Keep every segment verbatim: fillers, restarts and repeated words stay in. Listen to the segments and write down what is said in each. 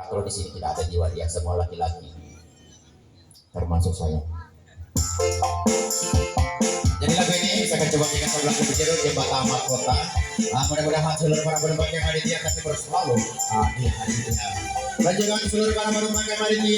Kalau di sini tidak ada jiwa dia, semua laki-laki, termasuk saya. Jadi lagu ini saya akan coba bikin sebelah kiri, Jembatan Mahkota. Ah, mudah-mudahan seluruh para penumpang yang ada di atas terus selalu, ah, di hati kita. Dan juga untuk seluruh para penumpang yang ada di,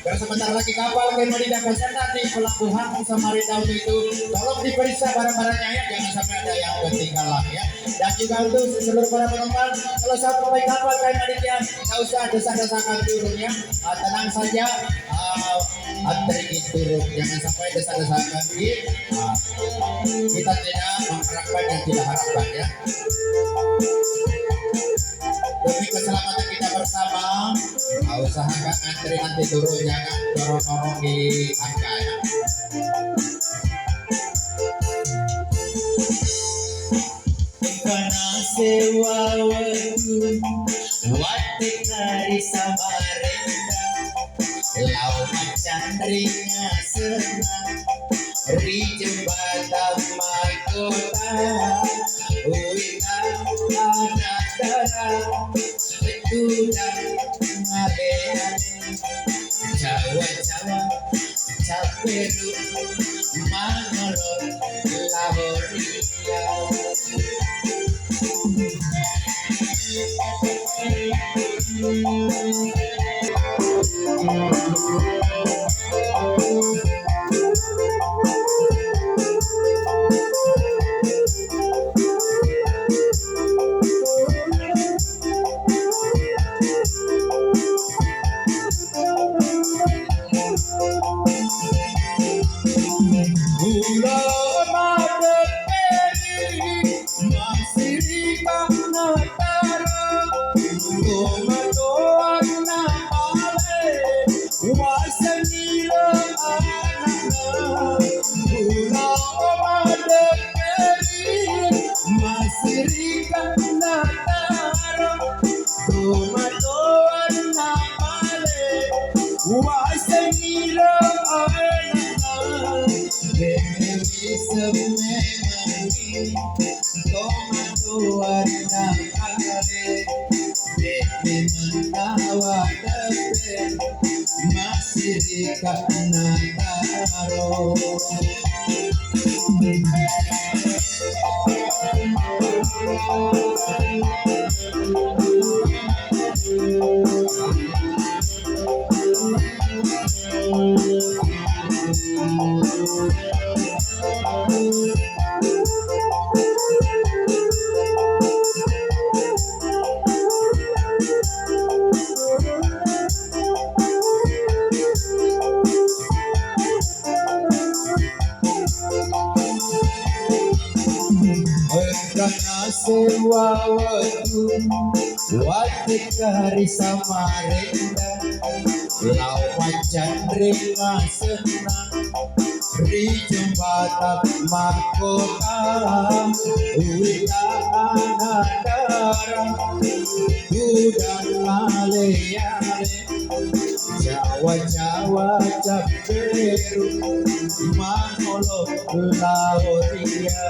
biar sebentar lagi kapal K M Madinda akan sendak di pelabuhan Samarinda itu. Tolong diperiksa barang-barangnya ya, jangan sampai ada yang ketinggalan ya. Dan juga untuk seluruh para penumpang, kalau sampai kapal K M Madinda, nggak usah desak-desakan turun ya. Ah, tenang saja, ah, antri turun, jangan sampai desak-desakan, gitu. Ah, kita tidak mengharapkan yang tidak harapkan ya. Demi keselamatan kita bersama, ah, usahakan antri nanti turun, jangan dorong-dorong di tangga ya. Engkana sewa wettu, watteka ri Samarinda, lao macanring asenna ri Jembatan Mahkota, uwita anak dara, tudang ale-ale, cawa-cawa, capperu, mangolo, lahoria. Mula madepperi, masirika natara, tomatoanna pale, wasengngi anakna. Mula madepperi, masirika natara, tomatoanna pale, wasengngi anakna. Dewi semmemangi, tomatoanna pale, dewi menawa depe, masirika nataro. Engkana sewa wettu, watteka ri Samarinda, lao macanring asenna ri Jembatan Mahkota, uwita anak dara, tudang ale-ale, cawa-cawa, capperu, mangolo, lahoria.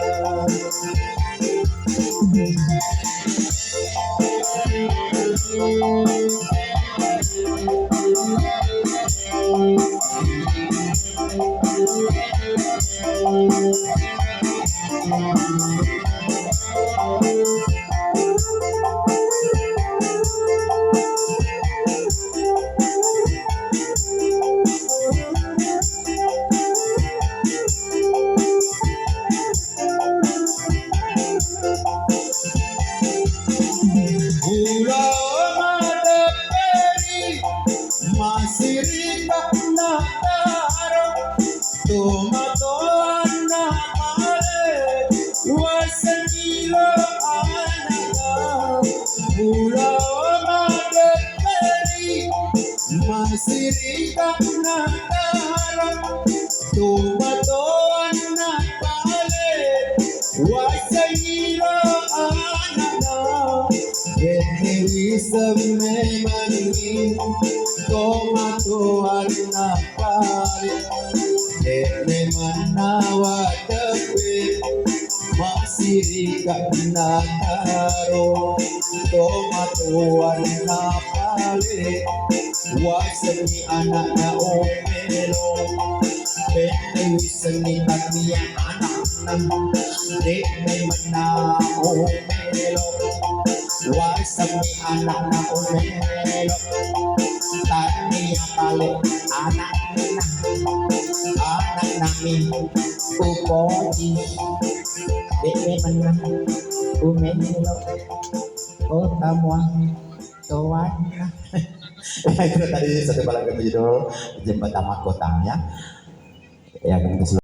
Mula madepperi, masirika nataro, tomatoanna pale, wasengngi anakna. Mula madepperi, masirika nataro, tomatoanna pale, wasengngi anakna. Dewi semmemangi, tomatoanna pale, dewi menawa depe, masih Rika nataro tomatoanna pale, wasengngi anakna Omelo. Bette wissengngi tania anakna, de' memmenna Omelo. Wasengngi anakna Omelo, tania pale anakna, anakna mi upoji. De'e menang umelo kota muang toanna. Itu tadi satu lagu judul Jembatan Mahkota ya. Ya, kita